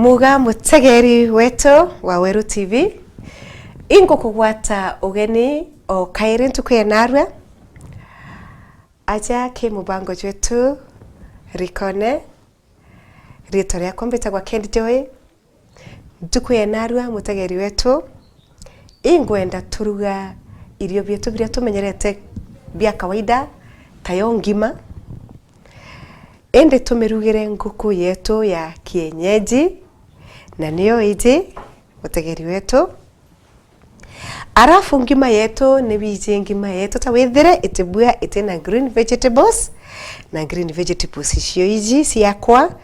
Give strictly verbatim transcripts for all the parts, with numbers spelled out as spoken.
Muga mutegeri wetu wa Weru T V, ingukugwata ugeni o kairi ntuku ya narua. Aja ki mubango jwetu Rikone. Riitwa riakwa mbitagwa Kendi Joy. Ntuku ya narua, mutegeri wetu, ingwenda turuga irio bietu biria tumenyerete bia kawaida, tayo ngima. Indi tumirugire nguku yetu ya kienyeji, na niyo iji, mutegeri wetu. Arafu ngima yetu, ni wiji ngima yetu ta withire itibua itina green vegetables, na green vegetables icio iji ciakwa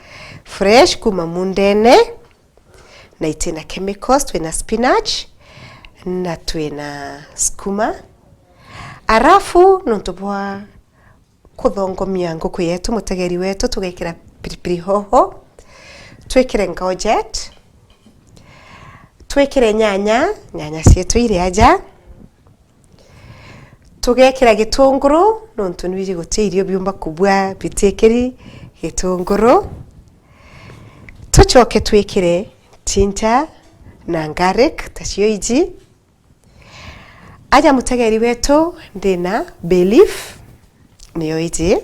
fresh kuma mundene, na itina chemicals, twina spinach, na twina sukuma. Arafu nontu bwa kuthongomia nguku yetu, mutegeri wetu, tugekira pilipili hoho, twikire ngojet, twikire nyanya, nyanya cietu iri aja, tugekira gitunguru, nontu nwiji guti irio biumba kubua bitikiri gitunguru. Tucoke twikire ginger na garlic, tacio iji. Aja mutegeri wetu, ndina bay leaf, niyo iji,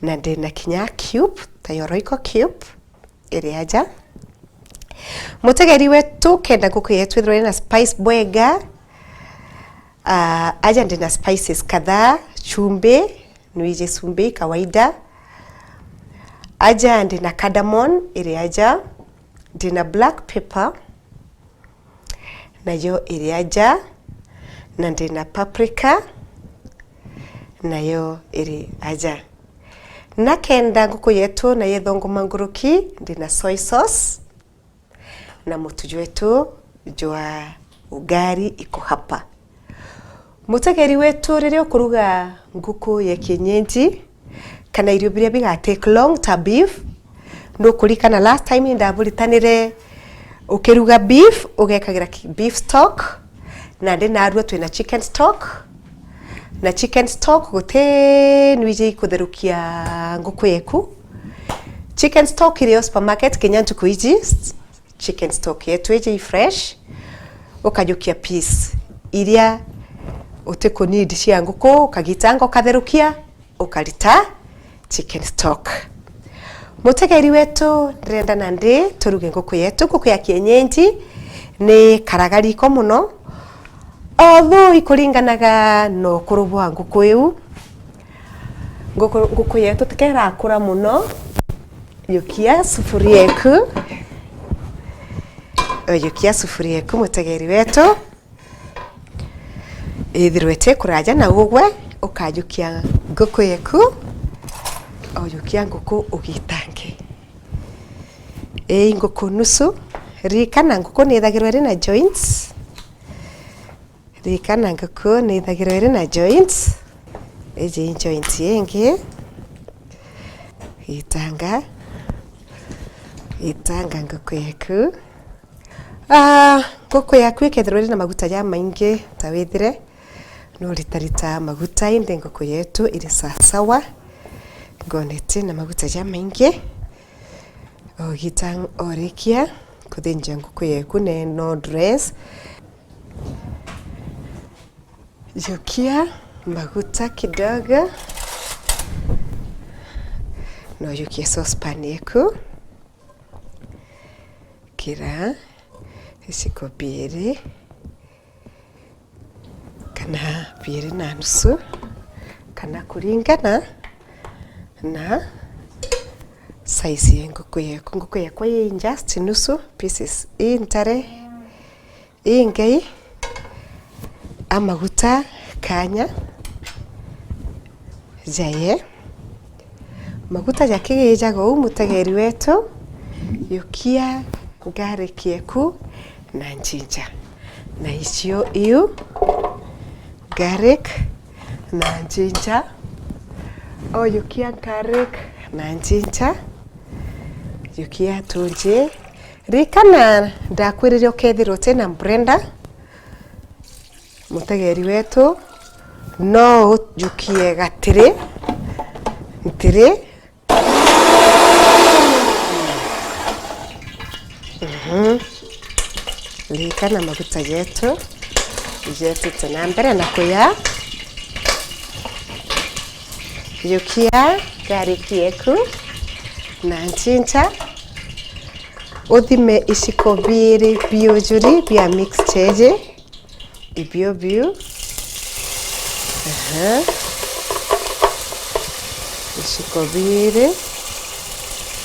na ndina kinya cube, tayo Royco cube, iri aja. Mutegeri wetu, kenda nguku yetu ithirwe ina spice bwega, ah, aja ndina spices kadhaa, chumbi, nwiji chumbi kawaida. Aja ndina cardamom, iri aja, ndina black pepper, nayo iri aja, na ndina paprika, nayo iri aja. Na kenda nguku yetu na yethongoma nguruki, ndina soy sauce, na mutu jwetu jwa ugali iko hapa. Mutegeri wetu, riria ukuruga nguku ya kienyeji, kana irio biria biga take long ta beef, nukurikana last time indaburitanire ukiruga beef, ugekagira ki-, beef stock, na ndi narua twina chicken stock, na chicken stock guti nwiji ikutherukia nguku yeku. Chicken stock iri o supermarket kinya ntuku iji, chicken stock yetu iji i fresh, ukajukia piece iria utiku need cia nguku, ukagitanga, ukatherukia, ukarita chicken stock. Mutegeri wetu, ndirenda nandi turuge nguku yetu. Nguku ya kienyeji ni karaga riko muno, although ikuringanaga na ukuru bwa nguku iu. Nguku, nguku yetu tikerakura muno. Yukia sufuria eku. Oyukia sufuria eku, mutegeri wetu. Ithirwe ti kuraja na ugwe, ukajukia nguku yeku. Oyukia nguku ugitange. Ii nguku nusu. Ririkana nguku nithagirwa iri na joints. Ririkana nguku nithagirwa iri na joints. Iji joint ingi. Gitanga. Gitanga nguku yaku. Ah, nguku yaku ikethirwa iri na maguta jamaingi, ta withire nuritarita maguta, indi nguku yetu iri sasawa. Ngona iti na maguta jamaingi. Ogita, orikia kuthinja nguku yeku ne no dress. Jukia maguta kidogo. No jukia saucepan yeku. Kira iciko biiri kana biiri na nusu, kana kuringana na size ya nguku yeku. Nguku yakwa ii just nusu pieces, ii ntare, ii ngei, a maguta kanya jaye. Maguta jakigijaga uu, mutegeri wetu, yukia garlic yeku na ginger. Na icio iu, garlic na ginger. Oyukia garlic na ginger. Yukia tunji. Ririkana ndakwirire ukethirwa utina blender. Mutegeri wetu, no ujukie gatiri, ntiri. Mhm. Ririkana maguta jetu jetite na mbere na kuya. Jukia garlic yeku na ginger. Uthime iciko biiri biujuri bia mixture iji. Ibio biu. Aha. Iciko biiri.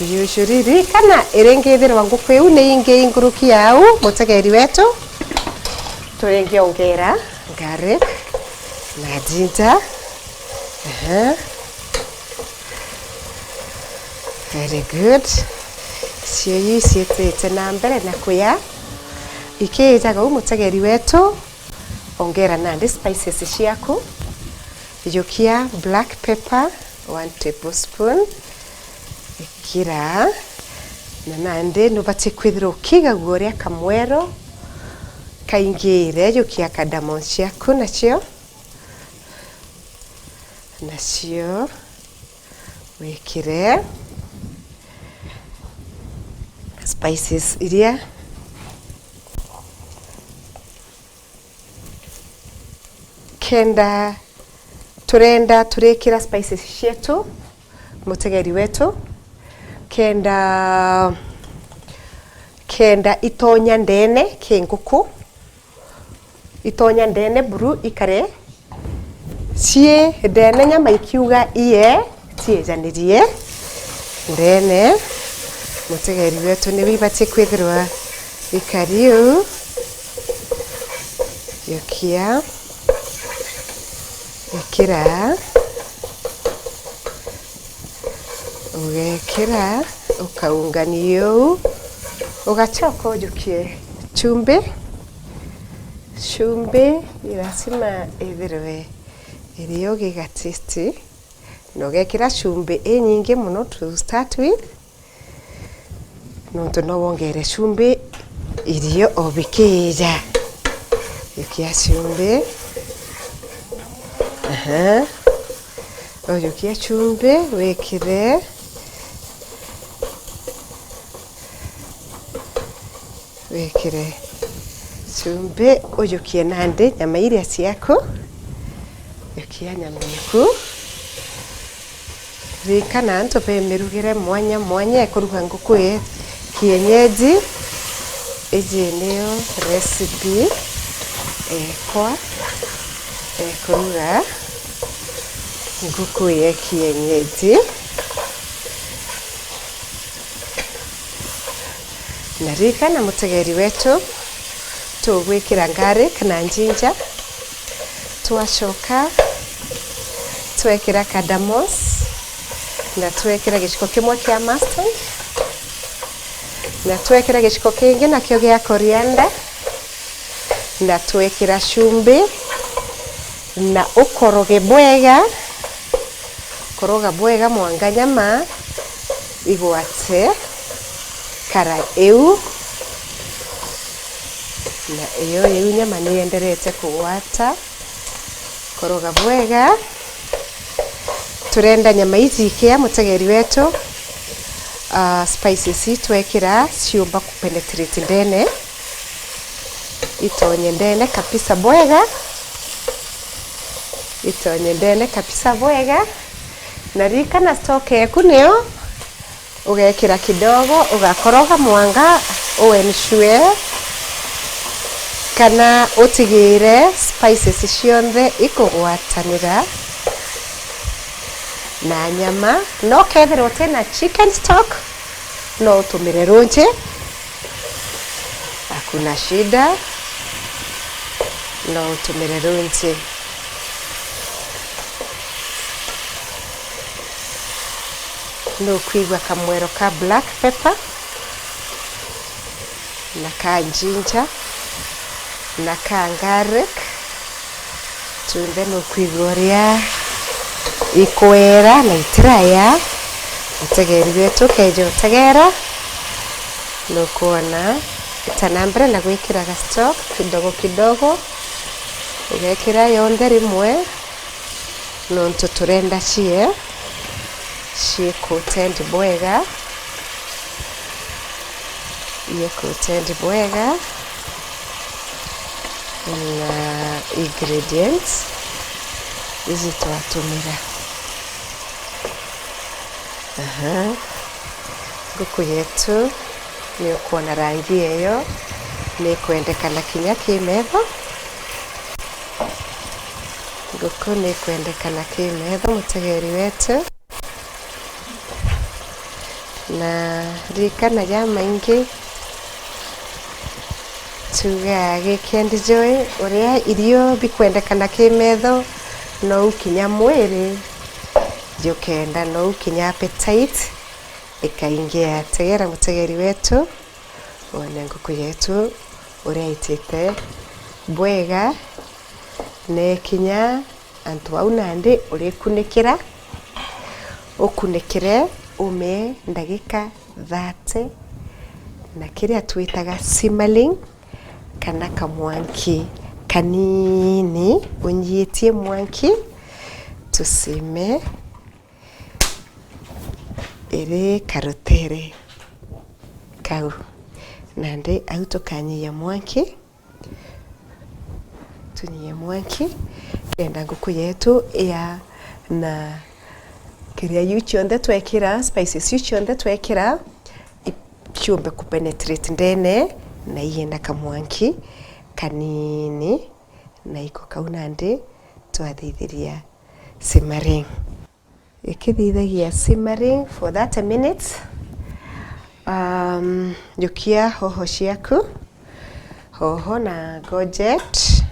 Biujuri. Ririkana, iringithirwa nguku iu ni ingi inguruki ya au, mutegeri wetu, turingiongera garlic na ginger. Aha. Very good. Cio iu ciitite na mbere na kuya. Ikiijaga u, mutegeri wetu, ongera nandi spices ciaku. Jukia black pepper, one tablespoon. Ikira. Na nandi nubatie kwithirwa ukigagua uria kamwero kaingiire. Jukia cardamom ciaku nacio. Nacio wikire spices iria kenda turenda turikira spices cietu, mutegeri wetu, kenda, kenda itonya ndene ki nguku, itonya ndene buru ikare cii ndene nyama ikiuga iye, ciejanirie ndene. Mutegeri wetu niwe ibatie kwithirwa ikari uu. Jukia. Ikira. Ugekira, ukaungania uu, ugacoka ujukie chumbi. Chumbi ni lazima ithirwe iri ugiga taste, na ugekira chumbi inyingi mono to start with. Nontu no wongere chumbi irio o bikiija. Jukia chumbi. Aha. Ujukia chumbi, wikire. Wikire chumbi, ujukie nandi nyama iria ciaku. Jukia nyama yaku. Ririkana, antu be mirugire mwanya mwanya ya kuruga nguku ya kienyeji. Iji niyo recipe ekwa ya kuruga nguku ya kienyeji. Na ririkana, mutegeri wetu, tugwikira garlic na ginger, twacoka twekira cardamom, na twekira giciko kimwe kia mustard, na twekira giciko kingi nakio gia coriander, na twekira chumbi, na ukoroge bwega. Koroga bwega mwanka nyama igwate kara iu. Na iyo iu nyama niyenderete kugwata. Koroga bwega. Turenda nyama iji ikia, mutegeri wetu, ah, spices ii twekira ciumba kupenetrate ndene. Itonye ndene kabisa bwega. Itonye ndene kabisa bwega. Na ririkana stock eku niyo ugekira kidogo, ugakoroga mwanka u ensure kana utigire spices cionthe ikugwatanira na nyama. No kethira utina chicken stock, no utumire runji. Hakuna shida. No utumire runji. Nukwigua kamwero ka black pepper, na ka ginger, na ka garlic. Tunthe nukwigua uria ikwera na itiraya. Utegeri wetu ukeja utegera, nukwona ita na mbere na gwikira ga stock kidogo kidogo, ugekira yonthe rimwe, nontu turenda cie cie coated bwega. Ye kutendi bwega na ingredients iji twatumira. Aha. Nguku yetu ni ukwona rangi eyo ni ikwendekana kinya ki metho. Nguku ni ikwendekana ki metho, mutegeri wetu. Na ririkana jamaingi tugaa gikendi jui uria irio bikwendekana ki metho, nou kinya mwiri jukenda, nou kinya appetite ikaingia. Tegera mutegeri wetu, wone nguku yetu uria itite bwega, ne kinya antu bau nandi urikunikira, ukunikire umie ndagika thirty na kiria twitaga simmering, kana kamwanki kanini, unyiitie mwanki, tusime iri karutere kau. Nandi au tukanyia mwanki, tunyie mwanki, kenda nguku yetu iya na kiria iu cionthe twekira, spices iu cionthe twekira, i-, ciumbe kupenetrate ndene, na ienda kamwanki kanini, na iko kau nandi twathithiria simmering. Ikithithagia simmering for thirty minutes. Um, jukia hoho ciaku, hoho na gojet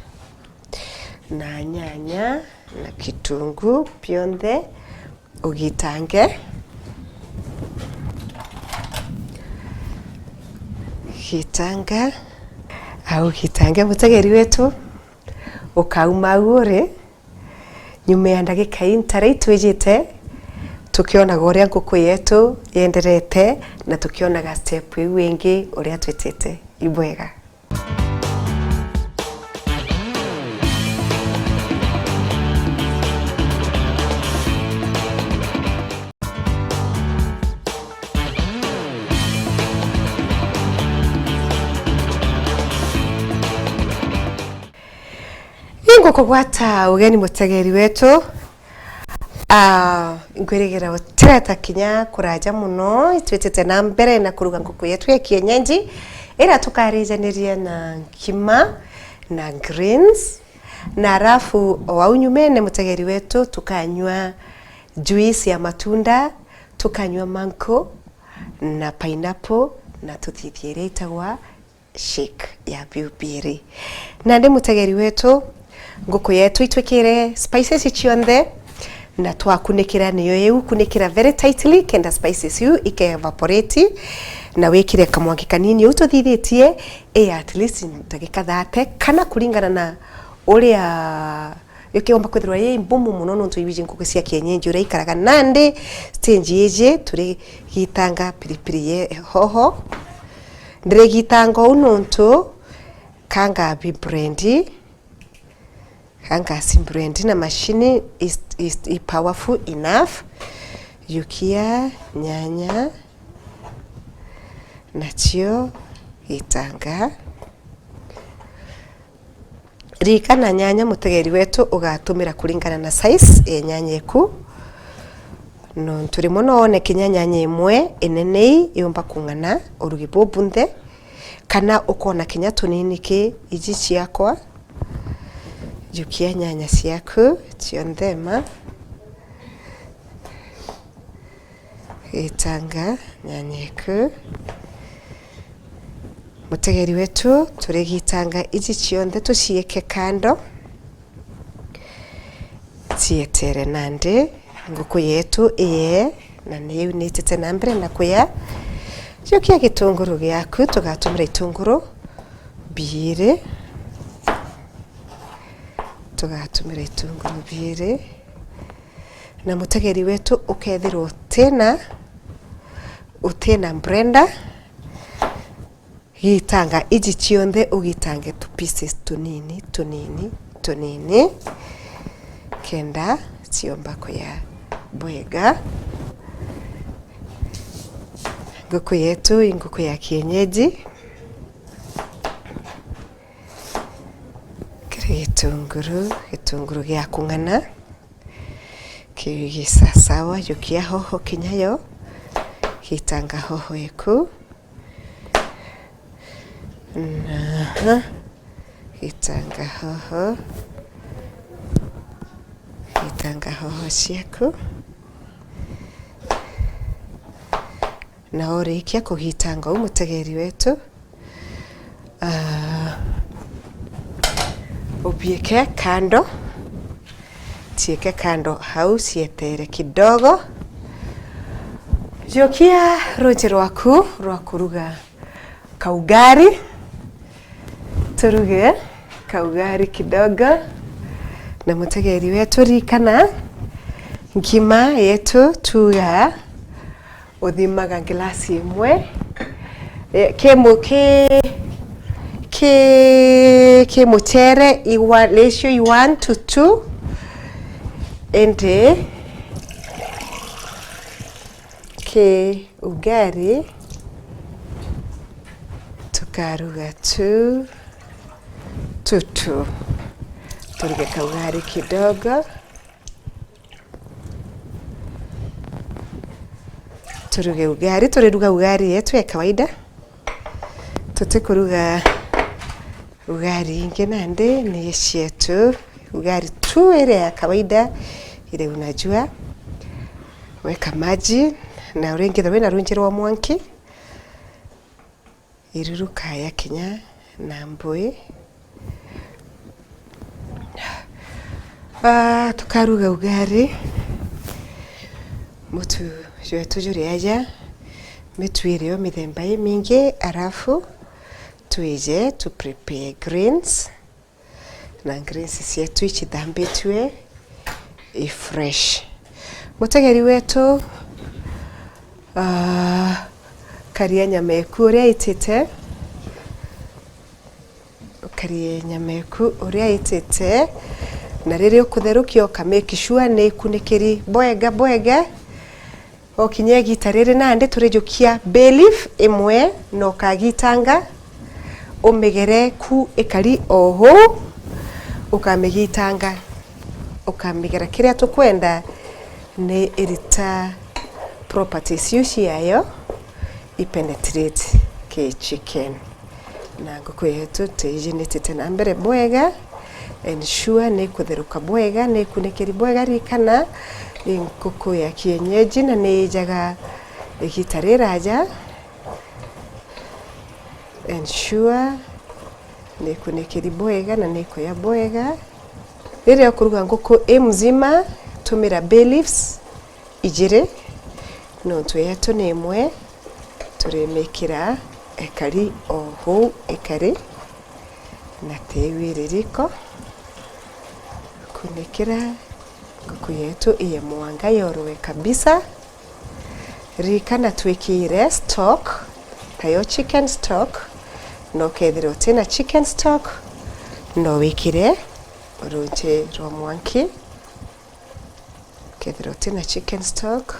na nyanya na kitungu bionthe ugitange. Gitanga, au gitange mutegeri wetu, ukauma au uri. Nyuma ya ndagika ii ntara itwijite, tukionaga uria nguku yetu yenderete na tukionaga step iu ingi uria twitite. Ibwega. Ingukugwata ugeni mutegeri wetu. Ah, ngwirigira utireta kinya kuraja muno, itwitite na mbere na kuruga nguku yetu ya kienyeji, ira tukarijaniria na nkima na greens. Na arafu o au nyumene, mutegeri wetu, tukanyua juice ya matunda, tukanyua mango na pineapple, na tuthithie iria itagwa shake ya biu biiri. Nandi mutegeri wetu, nguku yetu itwikire spices cionthe, na twakunikira, niyo iu kunikira very tightly, kenda spices iu ike evaporate, na wikire kamwanki kanini uu tuthithitie, i at least ndagika thirty, kana kuringana na uria ikiomba kwithirwa i mbumu muno, nontu ibiji nguku cia kienyeji uria ikaraga. Nandi stage iji turigitanga pilipili ye hoho, ndirigitanga uu nontu ka ngabi blend, ka ngasi blend na machine is, is, is powerful enough. Yukia nyanya, nacio gitanga. Ririkana, nyanya mutegeri wetu ugatumira kuringana na size ya nyanya eku, nontu rimwe no wone kinya nyanya imwe inene ii yumba kung'ana urugi bubunthe, kana ukona kinya tunini ki iji ciakwa. Jukia nyanya ciaku cionthe ma. Gitanga nyanya eku. Mutegeri wetu, turigitanga iji cionthe tuciike kando, cietere nandi nguku yetu iye, na niu nitite na mbere na kuya. Jukia gitunguru giaku, tugatumira itunguru biiri, tugatumira itunguru biiri. Na mutegeri wetu ukethirwa utina, utina blender, gitanga iji cionthe, ugitange tu pieces tunini, tunini, tunini, kenda ciomba kuya bwega. Nguku yetu i nguku ya kienyeji. gitunguru, gitunguru gia kung'ana. Kiu gi sasawa, jukia hoho kinya yo, gitanga hoho eku. Aha. Gitanga hoho. Gitanga hoho ciaku. Na urikia kugitanga uu, mutegeri wetu, ah, ubiike kando, ciike kando hau cietere kidogo. Jukia ruuji rwaku rwa kuruga kaugari. Turuge kaugari kidogo. Na mutegeri wetu, ririkana, ngima yetu tuuga uthimaga ngilasi imwe, eh, ki mu-, ki, ki, ki mucere, iwa-, ratio i one to two, indi ki ugari tukaruga two to two. Turuge kaugari kidogo. Turuge ugari, turiruga ugari yetu ya kawaida. Tutikuruga ugari ingi nandi ni cietu. Ugari tu iria ya kawaida, ile unajua. Weka maji, na uringitha wina runji rwa mwanki. Iruru kaya kinya na mbui. Ah, tukaruga ugari. Mutu jwetu juri aja, mitu irio mithemba imingi, arafu twije tu prepare greens. Na greens cietu icithambitue i fresh. Mutegeri wetu, ah, karia nyama eku uria itite, ukarie nyama eku uria itite, na riria ukutherukia uka make sure ni ikunikiri bwega bwega. Okinya igita riri nandi turijukia bay leaf imwe na ukagitanga, umigere ku ikari o huu, ukamigitanga, ukamigera kiria tukwenda ni irita properties iu ciayo ipenetrate ki chicken. Na nguku yetu tiiji nitite na mbere bwega, ensure ni kutheruka bwega, ni kunikiri bwega. Ririkana, ni nguku ya kienyeji na ni ijaga igita riraja. Ensure ni kunikiri bwega na ni kuya bwega. Riria ukuruga nguku i mzima, tumira bay leaves ijiri, nontu yetu ni imwe, turimikira ikari o huu ikari, na tiwiri riko. Kunikira nguku yetu iye mwanga yorowe kabisa. Ririkana twikire stock, tayo chicken stock, na ukethira utina chicken stock, no wikire runji rwa mwanki. Kethira utina chicken stock,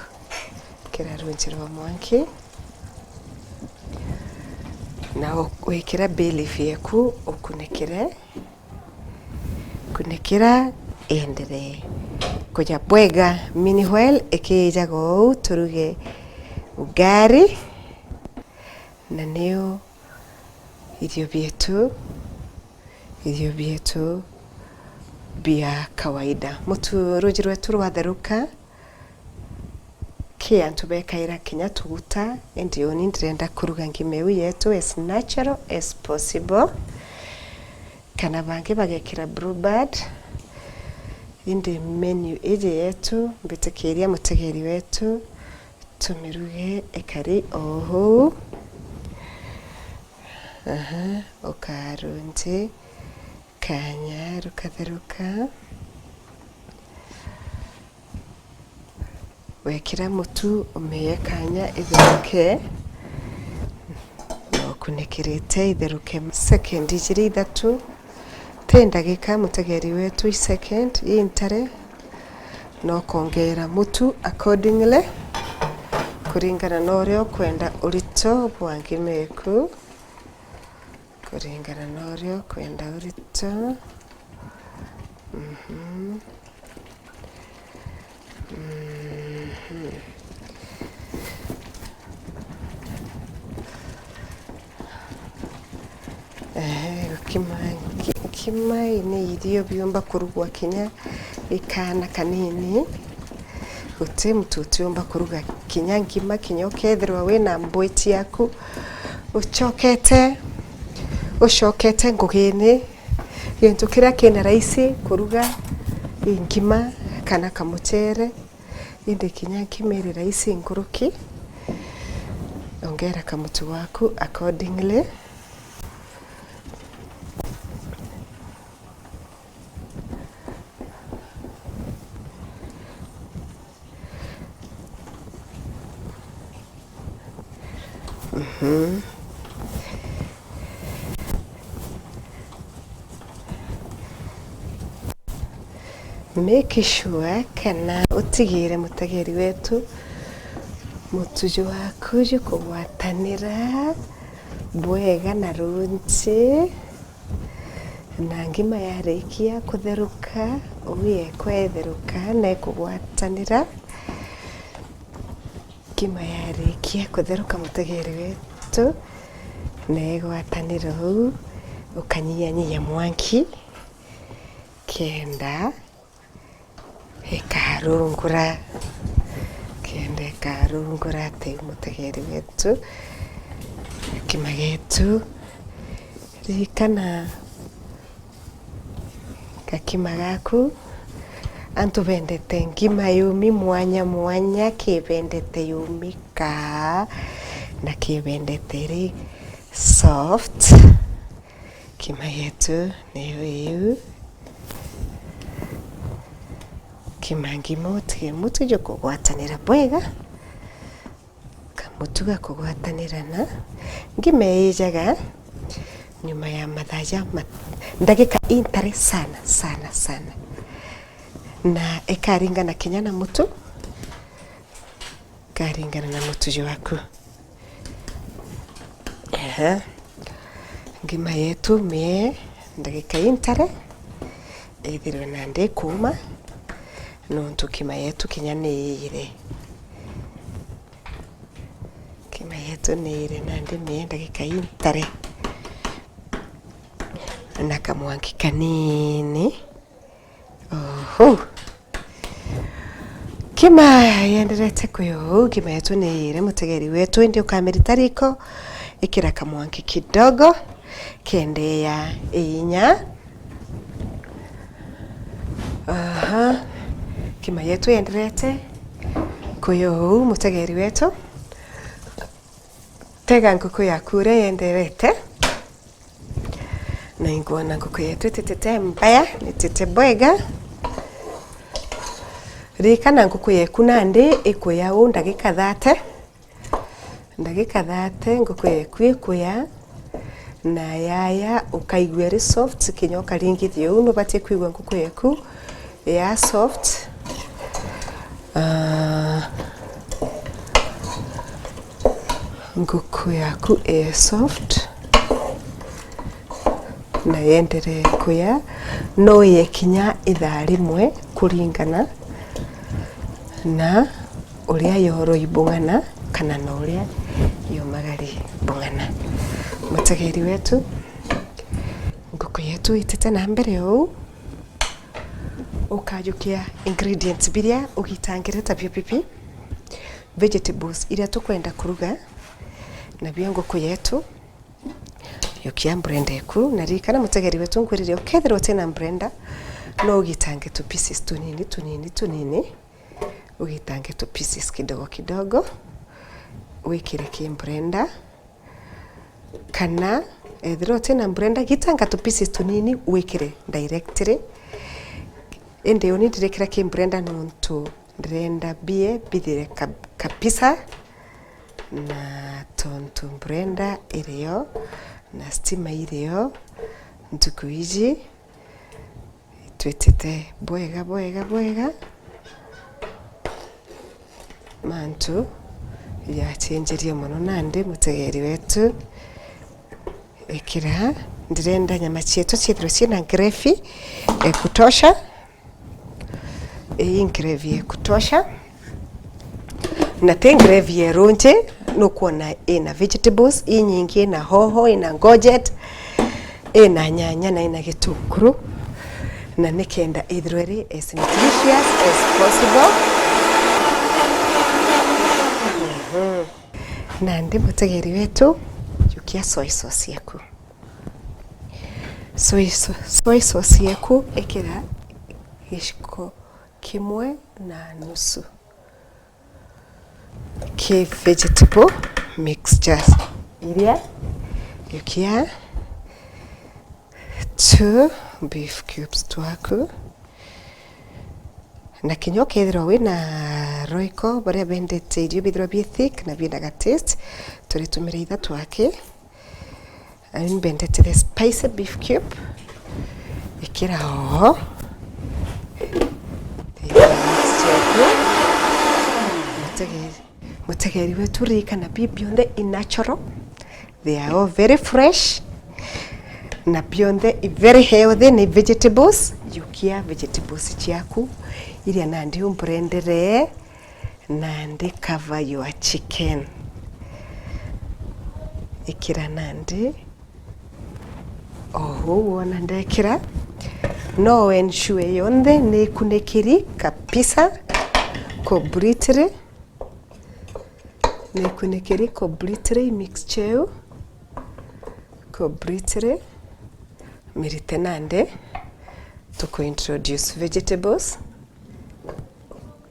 kira runji rwa mwanki, na u-, wikire bay leaf yeku, ukunikire, kunikira, ienderee kuja bwega. Meanwhile, ikiijaga uu, turuge ugari, na niyo irio bietu, irio bietu bia kawaida. Mutu, ruuji rwetu rwatheruka, ki antu bekaira kinya tuguta, indi uni ndirenda kuruga ngima iu yetu as natural as possible, kana bangi bagekira Blue Band. Indi menu iji yetu, mbitikiria mutegeri wetu, tumiruge ikari o huu. Aha, ukarunji kanya rukatheruka. Wekira mutu, umiye kanya itheruke, na ukunikirite itheruke second ijiri ithatu. Ti ndagika, mutegeri wetu, i second i ntare, na ukongeera mutu accordingly, kuringana na uria ukwenda urito bwa ngima eku. Kuringana na uria ukwenda urito. Mhm. Mhm. Ehe, gukima, nki-, nkima ni irio biumba kurugwa kinya gikaana kanini. Guti muntu utiumba kuruga kinya ngima, kinya ukethirwa wina mbwiti yaku ucokete, ucokete ngugini. Gintu kiria kina raisi kuruga i ngima kana kamucere, indi kinya nkima iri raisi nkuruki, ongera kamutu gwaku accordingly. Mhm. Make sure kana utigire mutegeri wetu mutu jwaku jukugwatanira bwega na runji. Na ngima yarikia kutheruka, uye kwetheruka na ikugwatanira. Ngima yarikia kutheruka, mutegeri wetu, na igwatanira uu, ukanyiyanyia mwanki kenda ikarungura, kenda ikarungura, ati mutegeri wetu, gakima getu. Ririkana gakima gaku, antu bendete ngima yumi mwanya mwanya, ki bendete yumi kaa, na ki bendete iri soft. Ngima yetu niyo iu. Kima ngima utige mutu jukugwatanira bwega, kamutu gakugwatanira na ngima iijaga nyuma ya mathaa ja ma-, ndagika intare sana, sana, sana. Na ikaringana kinya na mutu, ikaringana na mutu jwaku. Ehe. Ngima yetu mie ndagika intare, ithirwe nandi ikuuma, nontu kima yetu kinya ni iire. Kima yetu ni iire nandi mie ndagika intare. Na kamwanki kanini. Oho. Kima yenderete kuya uu, kima yetu ni iire mutegeri wetu, indi ukamirita riko, ikira kamwanki kidogo, kendeea iinya. Aha. Kima yetu yenderete kuya uu, mutegeri wetu. Tega nguku yaku uria yenderete. Na inkwona nguku yetu ititite mbaya, itite bwega. Ririkana nguku yeku nandi ikuya uu ndagika thate. Ndagika thate nguku yeku ikuya, na yaya ukaigua iri soft, kinya ukaringithia uu, nubatie kwigua nguku yeku ya soft. Ah, nguku yaku e soft na yenderee kuya, no ye kinya ithaa rimwe kuringana na uria yoroi bung'ana kana na uria yomagari bung'ana. Mutegeri wetu, nguku yetu itite na mbere uu. Ukajukia ingredients biria ugitangire ta bio bibi, vegetables iria tukwenda kuruga nabio nguku yetu. Jukia blender eku, na ririkana mutegeri wetu nkwirire, ukethirwa utina blender, no ugitange tu pieces tunini, tunini, tunini, ugitange tu pieces kidogo kidogo, wikire ki blender. Kana ethirwa utina blender, gitanga tu pieces tunini wikire directly. Indi uni ndirikira ki blender nontu ndirenda bie bithire ka-, kabisa. Na tontu blender irio na stima irio ntuku iji, twitite bwega, bwega, bwega. Mantu jachenjerie mono nandi, mutegeri wetu. Ikira, ndirenda nyama cietu ciithirwe ciina gravy ya kutosha. Ii gravy ya kutosha. Na ti gravy ya runji, nukwona ina vegetables inyingi, ina hoho, ina ngojeti, ina nyanya na ina gitunguru. Na nikenda ithirwe iri as nutritious as possible. Mhm. Nandi mutegeri wetu, jukia soy sauce yaku. Soy sau-, soy sauce yaku ikira giciko kimwe na nusu ki vegetable mixture iria, jukia two beef cubes twaku. Na kinya ukethirwa wina Royco, baria bendete irio bithirwa bi thick na bina ga taste, turitumira ithatu aki. Ani mbendete the spicy beef cube. Ikira oho. Mixture yaku. Mutegeri, mutegeri wetu, ririkana bi bionthe i natural. They are all very fresh. Na bionthe i very healthy, ni vegetables. Jukia vegetables ciaku iria nandi umbrendere. Nandi cover your chicken. Ikira nandi o uu wona ndekira. No ensure yonthe ni ikunikiri kabisa completely. Ni ikunikiri completely mixture iu. Completely. Mirite nandi tuku introduce vegetables.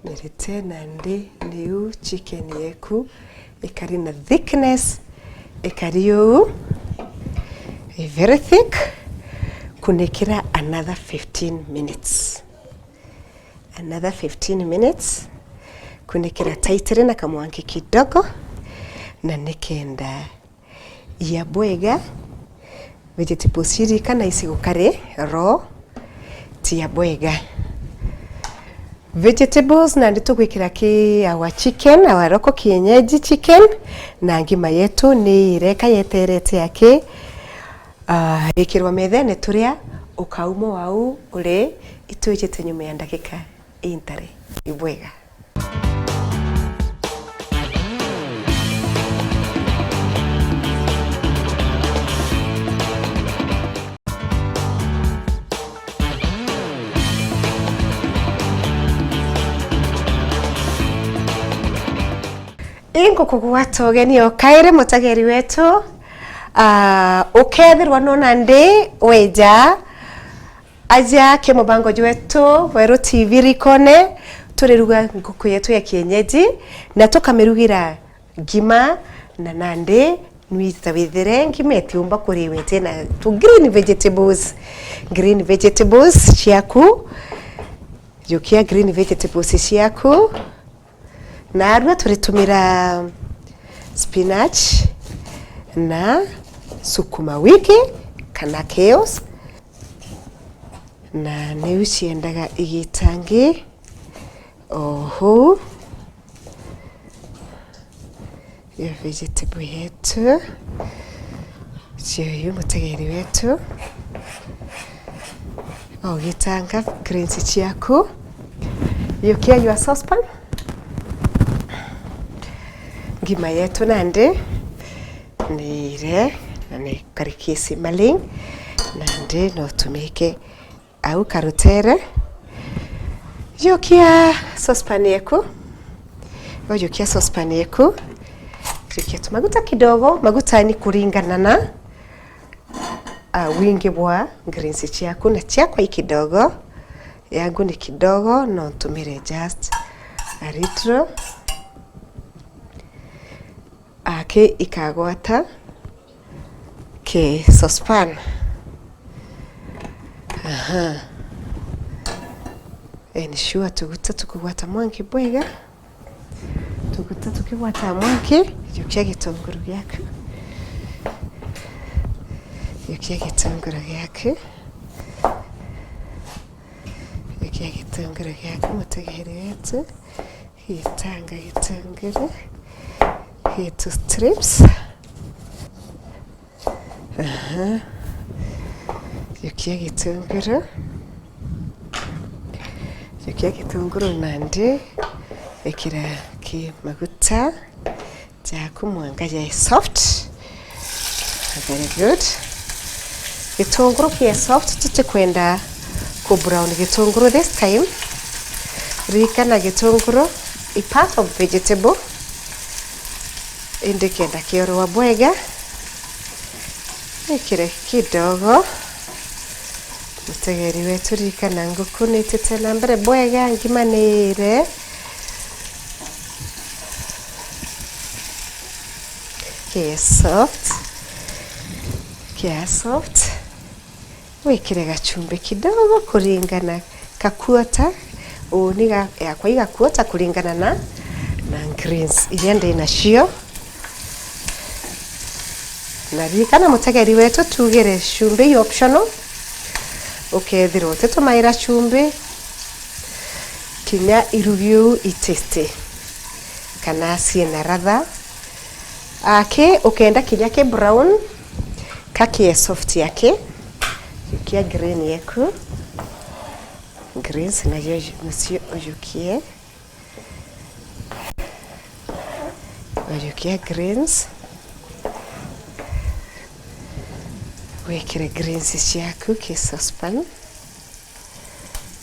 Mirite nandi niu chicken yeku ikari na thickness, ikari uu, i very thick. Kunikira another fifteen minutes. Another fifteen minutes. Kunikira tightly na kamwanki kidogo, na nikenda ya bwega. Vegetables iria kana icigukari raw, ti ya bwega. Vegetables nandi tugwikira ki our chicken, our local kienyeji chicken, na ngima yetu ni ireka yeterete aki, ah, ikirwa methene turia, ukauma wau uri itwijite nyuma ya ndagika intari ibwega. Ingukugwata ugeni o kairi, mutegeri wetu. Ah, ukethirwa nona ndi weja aja ki mubango jwetu Weru T V rikone, turiruga nguku yetu ya kienyeji na tukamirugira ngima, na nandi nwita withire ngima itiumba kuriwa itina tu green vegetables. Green vegetables ciaku, jukia green vegetables ciaku. Narua turitumira spinach na sukuma wiki kana kales, na niu ciendaga igitangi o huu. Yo vegetable yetu. Cio yu mutegeri wetu. Ugitanga greens ciaku. Yukia your saucepan. Ngima yetu nandi ni ire na ni karikisi maling, nandi no tumike au karutere. Yukia saucepan yeku. Yukia saucepan yeku. Yukia tu maguta kidogo, maguta ni kuringana na, ah, wingi bwa greens ciaku, na ciakwa i kidogo. Yangu ni kidogo, no ntumire just a little. Aki ikagwata ki saucepan. Aha. Ensure tuguta tukugwata mwanki bwega. Tuguta tukigwata mwanki, yukia gitunguru giaku. Yukia gitunguru giaku. Yukia gitunguru giaku, mutegeri wetu. Gitanga gitunguru gitu strips. Aha. Yukia gitunguru. Kia gitunguru nandi, ikira ki maguta jaku mwanka jae soft. Very good. Gitunguru kie soft, tutikwenda ku brown gitunguru this time. Ririkana gitunguru i part of vegetable. Indi kenda kiorwa bwega, ikire kidogo. Mutegeri wetu, ririkana nguku nitite na mbere bwega, ngima niire. Kia soft. Kia soft. Wikire gachumbi kidogo kuringana, kakuota, uu ni ga, yakwa igakuota kuringana na, na greens iria ndi nacio. Na ririkana mutegeri wetu, tugire chumbi i optional, ukethirwa utitumaira chumbi, kinya irugi uu i tasty, kana ciina ratha. Aki ukenda kinya ki brown, kakie soft aki, jukia green yeku. Greens nacio ju-, nacio ujukie. Ujukia greens. Wikire greens ciaku ki saucepan.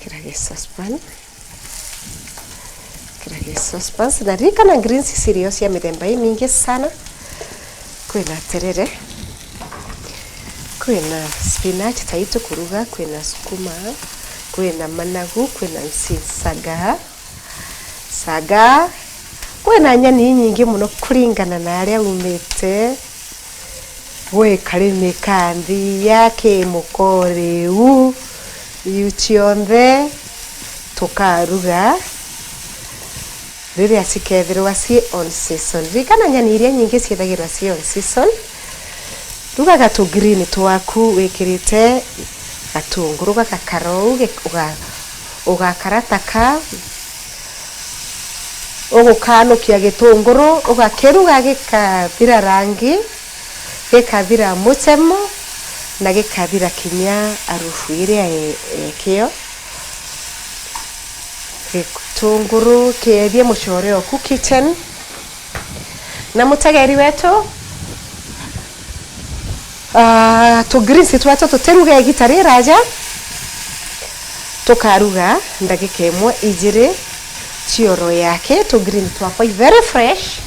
Kira gi saucepan. Kira gi saucepan. Na ririkana greens cirio cia mithemba imingi sana. Kwina terere. Kwina spinach ta ii tukuruga, kwina sukuma, kwina managu, kwina nsi-, saga. Saga. Kwina nyeni inyingi mono kuringana na aria umite. Gwi karimi ka nthia, ki mukori u, iu cionthe tukaruga riria cikethirwa ci on season. Ririkana nyeni iria nyingi ciithagirwa ci on season. Rugaga tu green twaku wikirite gatunguru gagakarou, ge-, uga-, ugakara ta ka, ugukanukia gitunguru, ugakiruga gikathira rangi, gikathira mucemo, na gikathira kinya arufu iria e-, ekio. Gitunguru kiethie mucore oku kitchen. Na mutegeri wetu, ah, tu greens twetu tutiruga igita riraja, tukaruga ndagika imwe ijiri cioro yake. Tu greens twakwa i very fresh,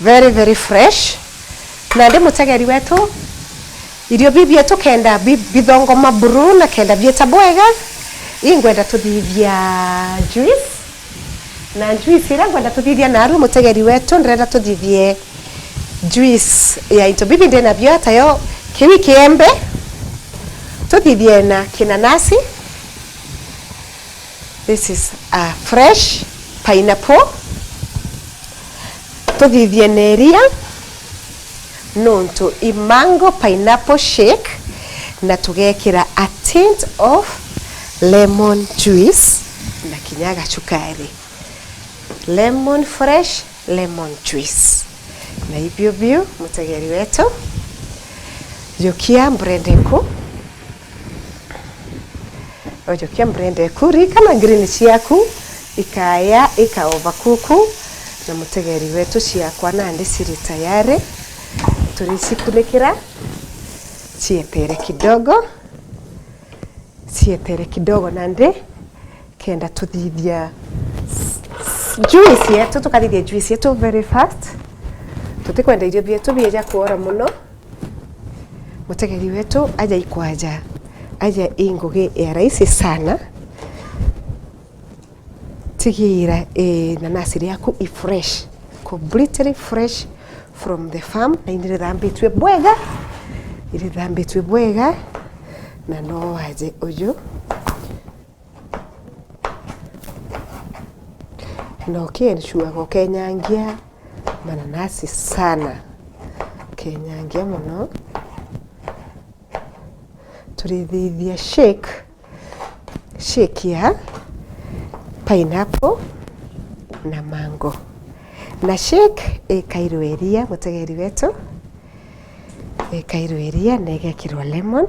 very, very fresh. Nandi mutegeri wetu, irio bibi bietu kenda bi-, bithongoma buru na kenda bieta bwega, ingwenda tuthithia juice. Na juice iria ngwenda tuthithia naru, mutegeri wetu, ndirenda tuthithie juice ya into bibi ndinabio, tayo kiwi kiembe, tuthithie na kinanasi. This is a fresh pineapple. Tuthithie na iria, nontu i mango pineapple shake, na tugekira a tint of lemon juice na kinya gachukari. Lemon, fresh lemon juice. Na ibio biu, mutegeri wetu, jukia mburende ku. Ojokia mburende ku, ririkana green ciaku ikaya ikaova kuku, na mutegeri wetu ciakwa nandi ciri tayari. Turicikunikira cietere kidogo, cietere kidogo nandi kenda tuthithia s-, s-, juice yetu, tukathithia juice yetu very fast. Tutikwenda irio bietu bieja kuora mono. Mutegeri wetu aja ikwaja, aja i ngugi ya rahisi sana. Tigira, eh, nanasi riaku i fresh, completely fresh from the farm, na nirithambitue bwega, irithambitue bwega, na no waje uju. Na uki ensure ukenyangia mananasi sana. Ukenyangia mono. Turithithia shake, shake ya pineapple na mango. Na shake ikairwe iria, mutegeri wetu. Ikairwe iria na igekirwa lemon.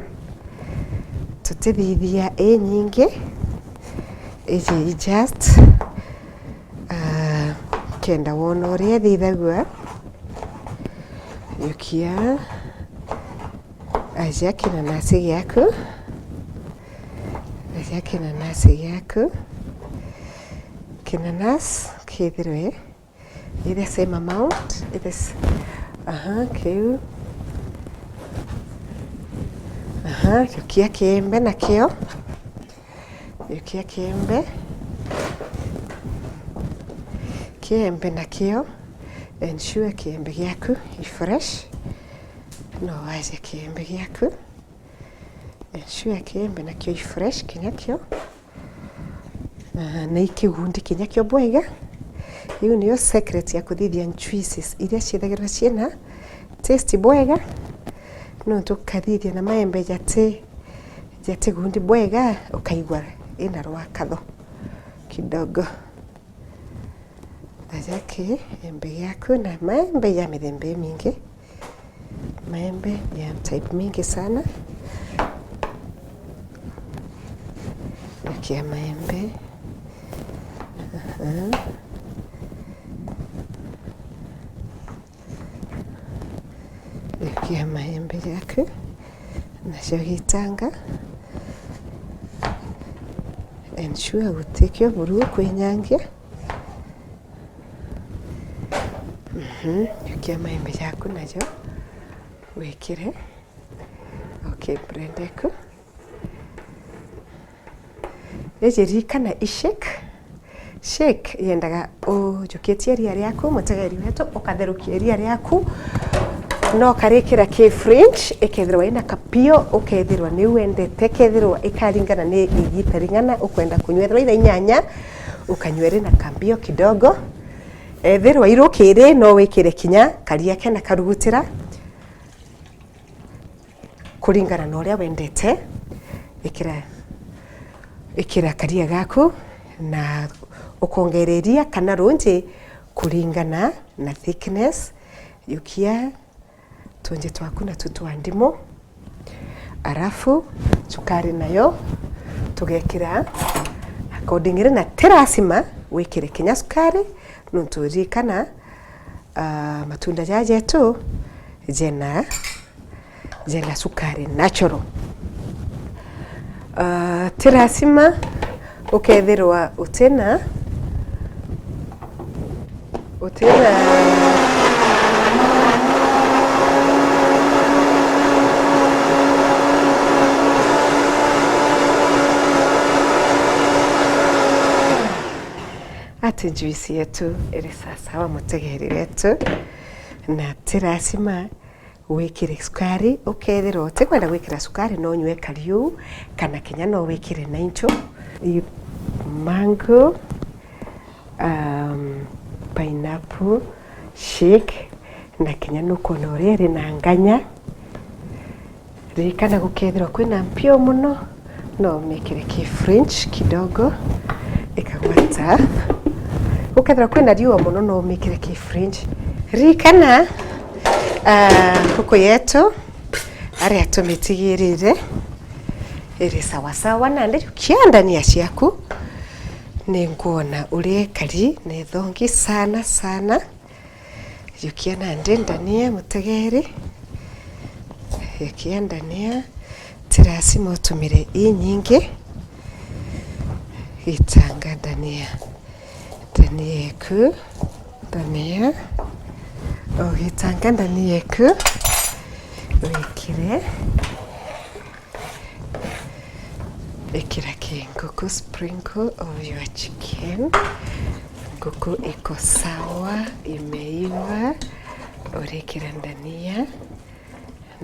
Tutithithia inyingi, Iji i just, ah, kenda wona uria ithithagua. Yukia, aja kinanasi giaku. Aja kinanasi giaku. Kinanasi kithirwe Either same amount, either s-, aha, kiu. Aha, yukia kiembe nakio. Yukia kiembe. Kiembe nakio. Ensure kiembe giaku i fresh. No waje kiembe giaku. Ensure kiembe nakio i fresh kinya kio. Ah, na ikigundi kinya kio bwega. Iu niyo secret ya kuthithia juices iria ciithagirwa ciina taste bwega. Nontu ukathithia na maembe jati, jati gundi bwega, ukaigua ina rwakatho kidogo. Aja kiembe giaku na maembe ja mithemba imingi. Maembe ya type mingi sana. Kia maembe. Aha. Kia maembe jaku. Nacio gitanga. Ensure gutikio buru kwinyangia. Mhm. Kia maembe jaku najo wikire. Okay, blend eku. Iji ririkana i shake. Shake yendaga ujukitie ria riaku, mutegeri wetu, ukatherukia ria riaku, na ukarikira ki fridge, ikethirwa ina kapio, ukethirwa ni wendete, ikethirwa ikaringana ni igita ring'ana ukwenda kunyua. Ethirwa itha inyanya, ukanyua rina kambio kidogo. Ethirwa irukiri, no wikire kinya karia kena karugutira. Kuringana na uria wendete, ikira, ikira karia gaku na ukongereria kana runji kuringana na thickness. Yukia tunji twaku na tu twa ndimu, arafu cukari nayo tugekira accordingly, na ti lazima wikire kinya cukari, nontu ririkana, ah, matunda jaja jetu jena jena cukari natural. Ah, ti lazima ukethirwa utina, utina. Ati juice yetu iri sasawa, mutegeri wetu, na ti lazima wikire cukari, ukethirwa utikwenda gwikira cukari, no unyue kariu, kana kinya no wikire naincho. I mango, um, pineapple, shake, na kinya nukwona uria iri na nganya. Ririkana gukethirwa kwina mpio muno, no umikire ki fridge kidogo, ikagwata. Gukethirwa kwina riua muno, no umikire ki fridge. Ririkana, ah, nguku yetu, aria tumitigirire, iri sawasawa, nandi jukia ndania ciaku. Ninkwona uria ikari ni thongi sana sana. Jukia nandi ndania, mutegeri. Jukia ndania. Ti lazima utumire inyingi. Gitanga ndania. Ndania eku. Ndania. Ugitanga ndania eku. Wikire. Ikira ki nguku, sprinkle of your chicken. Nguku iko sawa, imeiva. Urikira ndania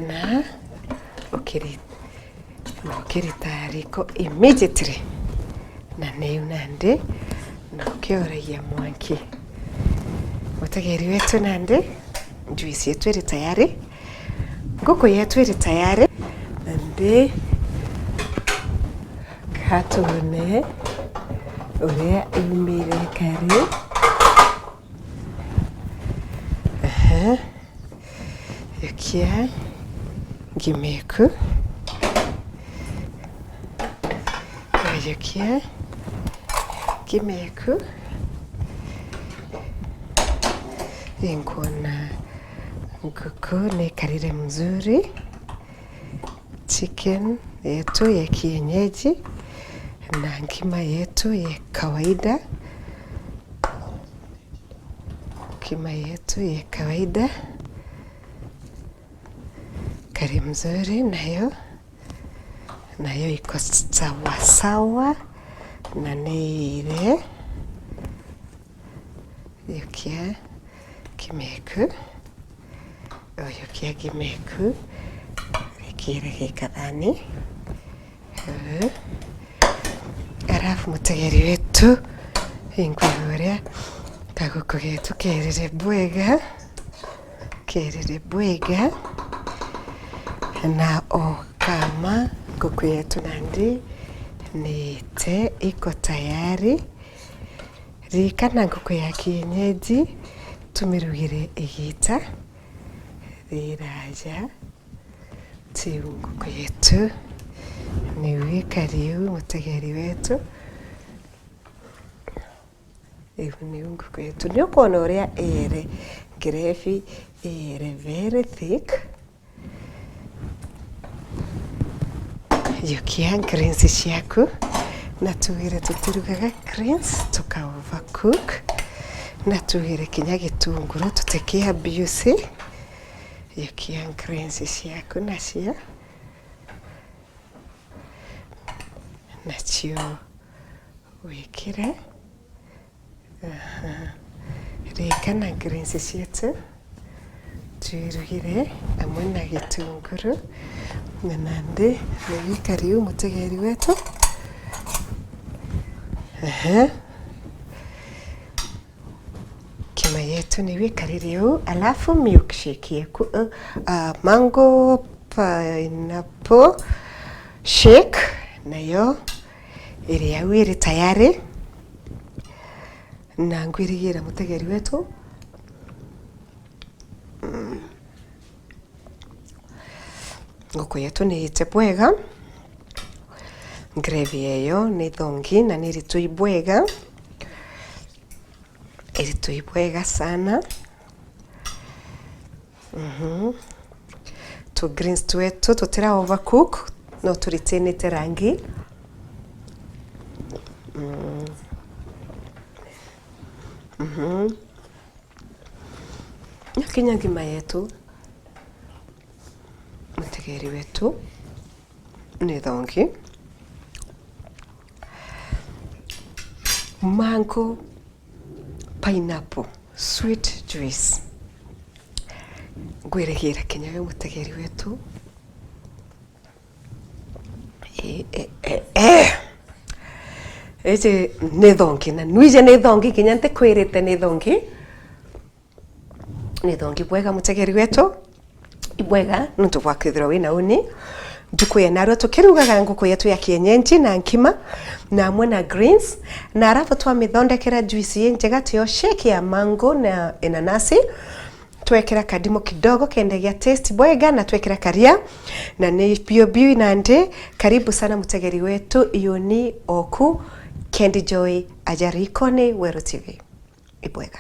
na ukiri-, ukirita riko immediately. Na niu nandi na ukioragia mwanki. Mutegeri wetu nandi, juice yetu iri tayari. Nguku yetu iri tayari. Nandi, katwone uria yumire kari. Ehe. Jukia ngima eku. Wajukia, Ngima yeku. Inkwona nguku nikarire mzuri. Chicken yetu ya kienyeji na ngima yetu ya kawaida. Ngima yetu ya kawaida. Kari mzuri nayo. Nayo iko sawa sawa na ni ile. Yukia ngima yeku. Oyukia ngima yeku. Wikire gikathani. Uu. Arafu mutegeri wetu, inkwigua uria kaguku getu kerire bwega, kerire bwega, na o kama nguku yetu nandi niite iko tayari. Ririkana nguku ya kienyeji tumirugire igita riraja. Tiu nguku yetu. Niu ikari uu, mutegeri wetu. Iu niu nguku yetu. Niukwona uria ere ngerebi, ere very thick. Yukia greens ciaku. Na tugire tutirugaga greens tuka overcook. Na tugire kinya gitunguru tutikia biusi. Yukia greens ciaku nacio. Nacio wikire. Aha. Ririkana greens cietu twirugire amwe na gitunguru. Na nandi niu ikari uu mutegeri wetu. Aha. Ngima yetu niu ikarire uu, alafu milkshake yeku, uh, uh, mango pineapple shake nayo iri au iri tayari, na ngwirigira mutegeri wetu. Mm. Nguku yetu niite bwega, gravy yeyo ni thongi na ni ritui bwega. Iritui bwega sana. Mhm. Tu greens twetu tutira overcook, no turitinite rangi. Mm. Mhm. Nyakinya ngima yetu, mutegeri wetu ni thongi. Mango pineapple sweet juice. Ngwirigira kinya we mutegeri wetu. Eh, eh, eh, eh. Iji ni thongi, na nwije ni thongi, kinya ntikwirite ni thongi. Ni thongi bwega, mutegeri wetu. Ibwega nontu bwa kwithirwa wina uni. Ntuku ya narua tukirugaga nguku yetu ya kienyeji na nkima na amwe na greens, na arafu twamithondekera juice yi njega, tiyo shake ya mango na inanasi. Twekira kadimu kidogo kende gia taste bwega, na twekira karia, na ni bio bio nandi. Karibu sana mutegeri wetu, iuni oku Candy Joy aja rikoni Weru T V. Ibwega.